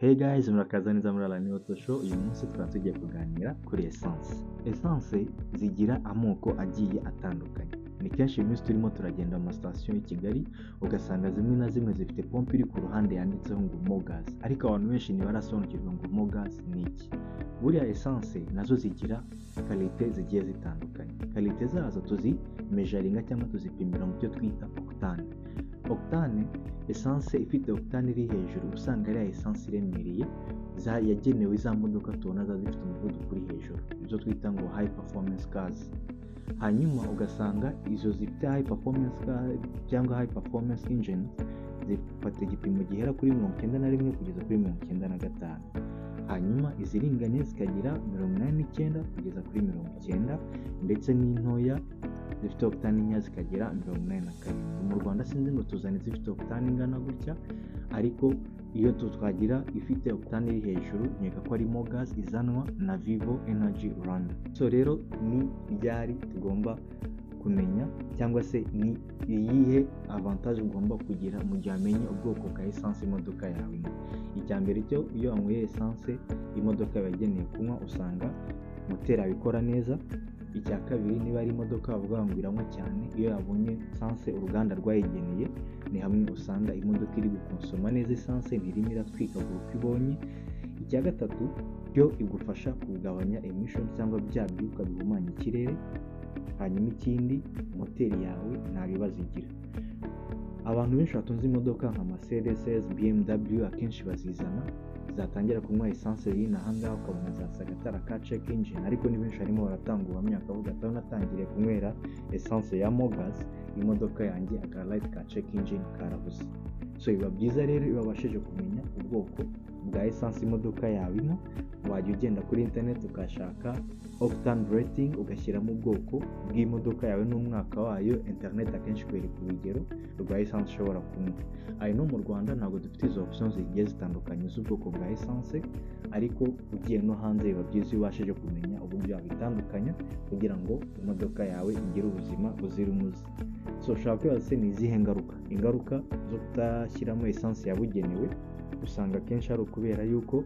Hey guys, murakaza neza muri Alani Auto Show. Uyu munsi tukaba tugiye kuganira kuri essence. Essence zigira amoko agiye atandukanye. Ni kenshi uyu munsi turimo turagenda mu masitasiyo y'i Kigali, ugasanga zimwe na zimwe zifite pompe iri ku ruhande yanditseho ngo Mogas, ariko abantu benshi ntibarasobanukirwa ngo Mogas ni iki. Buriya essence nazo zigira qualité zigiye zitandukanye. Qualité zazo tuzi measuringa cyangwa tuzipimira mu byo twita octane. Octane, essence ifite octane iri hejuru usanga ari essence iremereye yagenewe za modoka tubona ziba zifite umuvuduko uri hejuru, izo twita ngo high performance cars. Hanyuma ugasanga izo zifite high performance car cyangwa high performance engines zifata igipimo gihera kuri 91 kugeza kuri 95, hanyuma iziringaniye zikagira 89 kugeza kuri 90, ndetse n'intoya zifite octane nkeya zikagera 87. Mu Rwanda sinzi ngo tuzana izifite octane ingana gutya, ariko iyo twagira ifite octane iri hejuru, nkeka ko ari Mogas izanwa na Vivo Energy Rwanda. So rero ni ryari tugomba kumenya, cyangwa se ni iyihe avantage ugomba kugira mu gihe wamenye ubwoko bwa essence imodoka yawe inywa? Icya mbere cyo, iyo wanyweye essence imodoka yawe yagenewe kunywa, usanga moteri yawe ikora neza. Icya kabiri, niba ari imodoka bavuga ngo iranywa cyane, iyo yabonye essence uruganda rwayigeneye, ni hamwe usanga imodoka iri gukonsoma neza essence, ntirimo iratwika uko ibonye. Icya gatatu, yo igufasha kugabanya emission cyangwa bya byuka bihumanya ikirere. Hanyuma ikindi, moteri yawe nta bibazo igira. Abantu benshi batunze imodoka nka Mercedes, BMW, akenshi bazizana zatangira kunywa essence y'ino ahangaha ukabona zatse agatara ka check engine, ariko ni benshi harimo baratanga ubuhamya bakavuga ati: "Aho natangiriye kunywera essence ya Mogas, imodoka yanjye aka light ka check engine karabuze." So biba byiza rero iyo wabashije kumenya ubwoko bwa essence imodoka yawe inywa. Wajya ugenda kuri internet ukashaka octane rating, ugashyiramo ubwoko bw'imodoka yawe n'umwaka wayo. Internet akenshi ikwereka urugero rwa essence ushobora kunywa. Ayo no mu Rwanda ntabwo dufite izo options zigiye zitandukanye z'ubwoko bwa essence, ariko ugiye no hanze biba byiza iyo ubashije kumenya uburyo wabitandukanya kugira ngo imodoka yawe igire ubuzima buzira umuze. So ushobora kwibaza se ni izihe ngaruka? Ingaruka zo kutashyiramo essence yabugenewe usanga akenshi ari ukubera yuko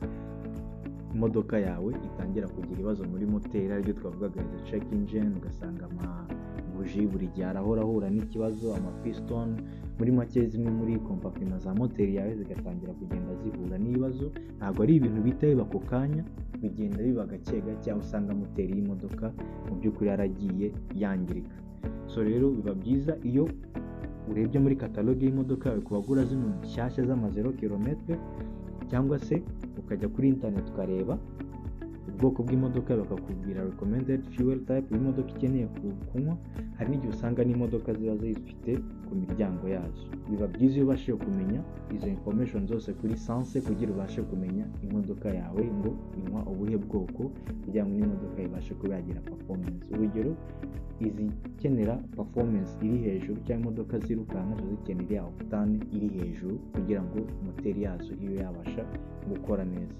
imodoka yawe itangira kugira ibibazo muri moteri, aribyo twavugaga izo check engine, ugasanga amabuji buri gihe arahora ahura n'ikibazo, amapiston, muri make zimwe muri compartment za moteri yawe zigatangira kugenda zihura n'ibibazo. Ntabwo ari ibintu bihita biba ako kanya, bigenda biba gake gake, aho usanga moteri y'imodoka mu by'ukuri yaragiye yangirika. So rero biba byiza iyo urebye muri catalogue y'imodoka yawe ku bagura zino nshyashya z'ama zéro kilomètre, cyangwa se ukajya kuri internet ukareba ubwoko bw'imodoka, bakakubwira recommended fuel type imodoka ikeneye kunywa. Hari n'igihe usanga n'imodoka ziba zifite ku miryango yazo. Biba byiza iyo ubashije kumenya izo information zose kuri essence kugira ubashe kumenya imodoka yawe ngo inywa ubuhe bwoko, kugira ngo n'imodoka ibashe kuba yagira performance. Urugero, izikenera performance iri hejuru cyangwa imodoka zirukanka ziba zikenera iriya octane iri hejuru kugira ngo moteri yazo ibe yabasha gukora neza.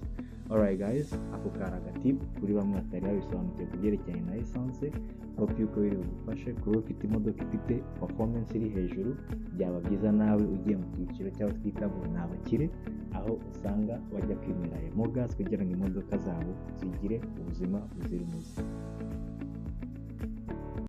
Alright guys, ako kari agatip kuri bamwe batari babisobanukiwe ku byerekeranye na essence. Hope yuko biri bugufashe kuba ufite imodoka ifite performance iri hejuru. Byaba byiza nawe ugiye mu cyiciro cy'abo twita ngo ni abakire, aho usanga bajya kwinywera ayo Mogas kugira ngo imodoka zabo zigire ubuzima buzira umuze.